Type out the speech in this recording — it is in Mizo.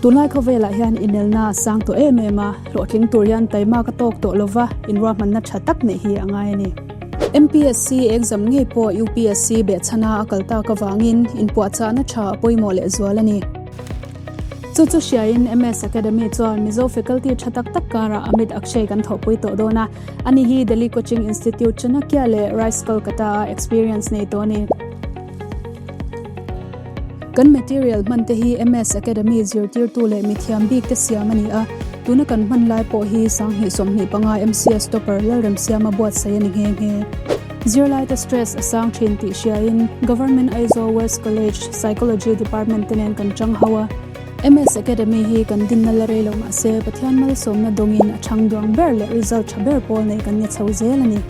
Tunlai khawvelah hian inelna a sang tawh em em a, hlawhtling tur hian taima ka tawk tawh lova, inruahmanna tha tak neih hi a ngai a ni. MPSC exam ngei pawh UPSC behchhana a kal tak avangin inpuahchahna tha a pawimawh lehzual a ni. Chu chu hriain MS Academy chuan Mizo faculty tha tak tak karah Amit Akshay kan thawhpui tawh dawn a, ani hi Delhi Coaching Institute Chanakya leh Rice Kolkata-a experience nei tawh a ni. Kan material hman te hi MS Academy zirtirtu leh mithiam bik te siam a ni a, tuna kan hman lai pawh hi 2025 MCS topper Lalremsiama buatsaih a ni nghe nghe. Zirlaite stress a sang thin tih hriain Government Aizawl West College Psychology Department te nen kan chang ho a. MS Academy hi kan dinna la rei lo mahse Pathian malsawmna dawngin a chhang duang ber leh result tha ber pawl nei kan ni chho zel a ni.